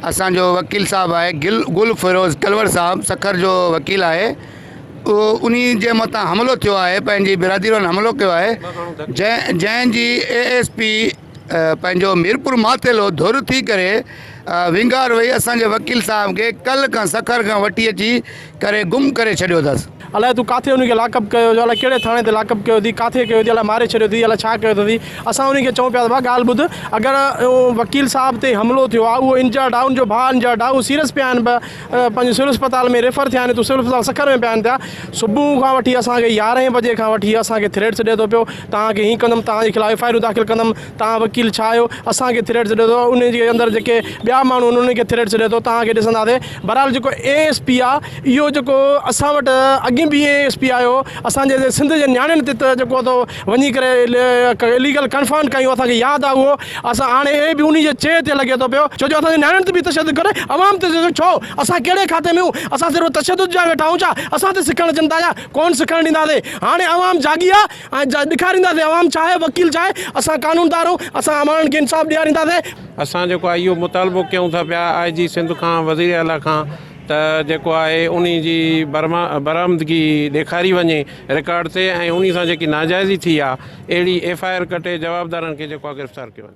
اسان جو وڪيل صاحب آهي گل گل فيروز ڪلور صاحب سکر جو وڪيل آهي اهو انهي جي مٿان حملو ٿيو آهي پنهنجي برادري وارن حملو ڪيو آهي جنهن جنهن جي اي ايس پي پنهنجو ميرپور ماٿيلو ڌر ٿي ڪري ونگار وئي اسان جي وڪيل صاحب کي ڪل کان سکر کان وٺي اچي ڪري گم ڪري ڇڏيو اٿس. الائي تون ڪاٿي ان کي لاڪ اپ ڪيو جو الائي ڪهڙي ٿاڻي تي لاڪ اپ ڪيو اٿئي ڪاٿي ڪيو اٿئي الائي ماري ڇڏيو اٿئي الائي ڇا ڪيو اٿئي اسان ان کي چئون پيا ته ڀاء ڳالهه ٻڌ اگر وڪيل صاحب تي حملو ٿيو آهي اهو انجرڊ آهي ان جو ڀاء انجرڊ آهي اهو سيريس پيا آهن پنهنجي سول اسپتال ۾ ريفر ٿيا آهن تون سول اسپتال سکر ۾ پيا آهن پيا صبح کان وٺي اسان کي يارهين بجي کان وٺي اسان کي ٿريٽس ڏي ٿو پيو توهان کي هين ڪندم توهان جي خلاف ايف I آرون داخل ڪندم توهان وڪيل ڇا آهيو اسان کي ٿريٽس ڏي ٿو ان جي اندر جيڪي ٻيا ماڻهو آهن انهن کي ٿريٽس ڏي ٿو توهان کي ڏسنداسي بهرحال جيڪو اي ايس پي آ اهو جيڪو اسان وٽ اڳي به اي ايس پي آيو اسان جي سنڌ جي نياڻين تي ته جيڪو تو وڃي ڪري اليگل ڪنفائنڊ ڪيون اسان کي ياد آ اهو اسان هاڻي اي به انهي جي چئي تي لڳي ٿو پيو ڇو جو اسان جي نياڻين تي به تشدد ڪري عوام تي ڇو اسان ڪهڙي کاتي ۾ آهيون اسان صرف تشدد جا ويٺا آهيون ڇا اسان تي سکڻ اچن ٿا ڇا ڪون سکڻ ڏينداسي هاڻي عوام جاڳي آ ۽ ڏيکارينداسين عوام ڇا آهي وڪيل ڇا آهي اسان قانوندار آهيون اسان ماڻهن کي انصاف ڏيارينداسين. اسان جيڪو آهي اهو مطالبو ڪيون ٿا پيا آء جي سنڌ کان وزير اعليٰ کان ته جيڪو آهي انهي جي برآمدگي ڏيکاري وڃي رڪارڊ تي ۽ انهي سان جيڪي ناجائزي ٿي آهي اهڙي ايف I R ڪٽي جوابدارن کي جيڪو آهي گرفتار ڪيو وڃي.